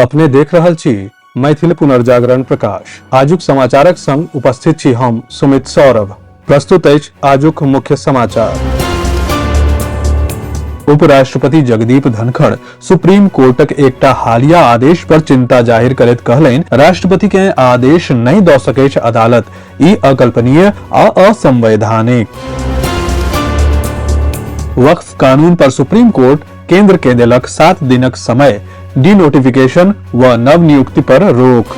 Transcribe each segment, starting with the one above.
अपने देख रहल छी मैथिल पुनर्जागरण प्रकाश। आजुक समाचारक संग उपस्थित छी हम सुमित सौरभ। प्रस्तुत अछि आजुक मुख्य समाचार। उपराष्ट्रपति जगदीप धनखड़ सुप्रीम कोर्टक एकटा हालिया आदेश पर चिंता जाहिर करैत कहलनि, राष्ट्रपति के आदेश नहि दऽ सकैछ अदालत, ई अकल्पनीय आ असंवैधानिक। वक्फ कानून पर सुप्रीम कोर्ट केंद्र के देलक 7 दिनक समय, डीनोटिफिकेशन व नवनियुक्ति पर रोक।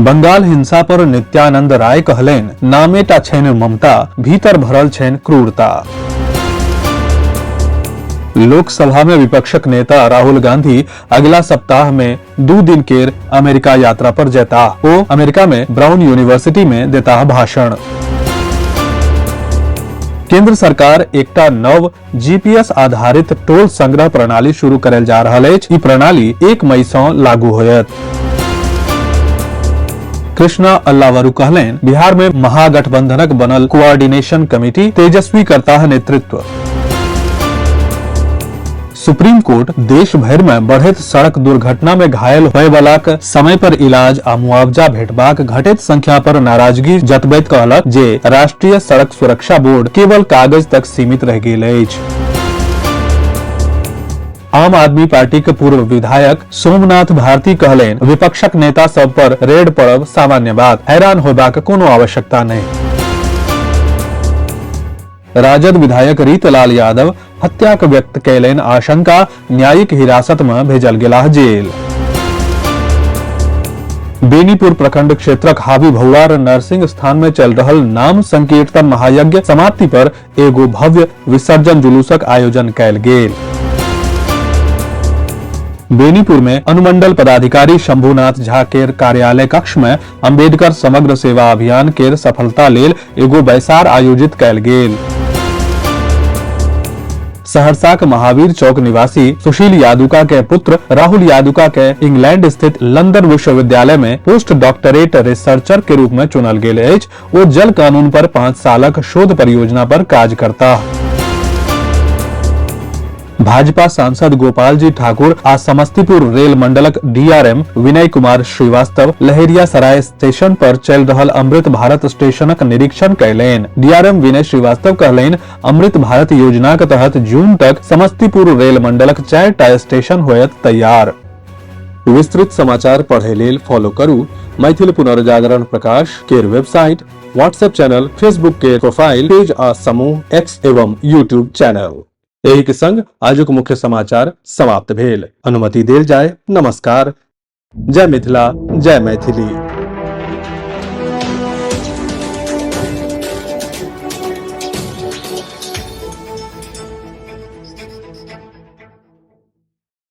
बंगाल हिंसा पर नित्यानंद राय कहलनि, नामेटा छैन ममता, भीतर भरल छैन क्रूरता। लोकसभा में विपक्षक नेता राहुल गांधी अगला सप्ताह में 2 दिन केर अमेरिका यात्रा पर जेताह। ओ अमेरिका में ब्राउन यूनिवर्सिटी में देताह भाषण। केंद्र सरकार एकटा नव जीपीएस आधारित टोल संग्रह प्रणाली शुरू करल जा रहल अछि। ई प्रणाली 1 मई सँ लागू होयत। कृष्णा अल्लावरू कहलनि, बिहार में महागठबंधनक बनल कोऑर्डिनेशन कमिटी, तेजस्वी करताह नेतृत्व। सुप्रीम कोर्ट देश भरि में बढ़ैत सड़क दुर्घटना में घायल होयवलाक समय पर इलाज आ मुआवजा भेटबाक घटैत संख्या पर नाराजगी जतबैत कहलक जे राष्ट्रीय सड़क सुरक्षा बोर्ड केवल कागज तक सीमित रहि गेल अछि। आम आदमी पार्टी के पूर्व विधायक सोमनाथ भारती कहलनि, विपक्षक नेता सब पर रेड पड़ब सामान्य बात, हैरान होबाक कोनो आवश्यकता नहि। राजद विधायक रीतलाल यादव हत्याक व्यक्त कयलनि आशंका, न्यायिक हिरासत में भेजल गेलाह जेल। बेनीपुर प्रखंड क्षेत्रक हावी भौआर नरसिंह स्थान में चल रहल नाम संकीर्तन महायज्ञ समाप्ति पर एगो भव्य विसर्जन जुलूसक आयोजन कयल गेल। बेनीपुर में अनुमंडल पदाधिकारी शंभुनाथ झा केर कार्यालय कक्ष में अंबेडकर समग्र सेवा अभियान केर सफलता लेल एगो बैसार आयोजित कयल गेल। सहरसाक महावीर चौक निवासी सुशील यादुका के पुत्र राहुल यादुका के इंग्लैंड स्थित लंदन विश्वविद्यालय में पोस्ट डॉक्टरेट रिसर्चर के रूप में चुनल गेल अछि। ओ जल कानून पर 5 सालक शोध परियोजना पर काज करता। भाजपा सांसद गोपाल जी ठाकुर आ समस्तीपुर रेल मंडलक डीआरएम विनय कुमार श्रीवास्तव लहेरियासराय स्टेशन पर चलि रहल अमृत भारत स्टेशनक निरीक्षण कयलनि। डीआरएम विनय श्रीवास्तव कहलनि, अमृत भारत योजनाक तहत जून तक समस्तीपुर रेल मंडलक 4टा स्टेशन होयत तैयार। विस्तृत समाचार पढ़े लेल फॉलो करू मैथिल पुनर्जागरण प्रकाश केर वेबसाइट, व्हाट्सएप चैनल, फेसबुक के प्रोफाइल पेज आ समूह एक्स एवं यूट्यूब चैनल। एही के संग आजुक मुख्य समाचार समाप्त भेल। अनुमति देल जाय। नमस्कार। जय मिथिला, जय मैथिली।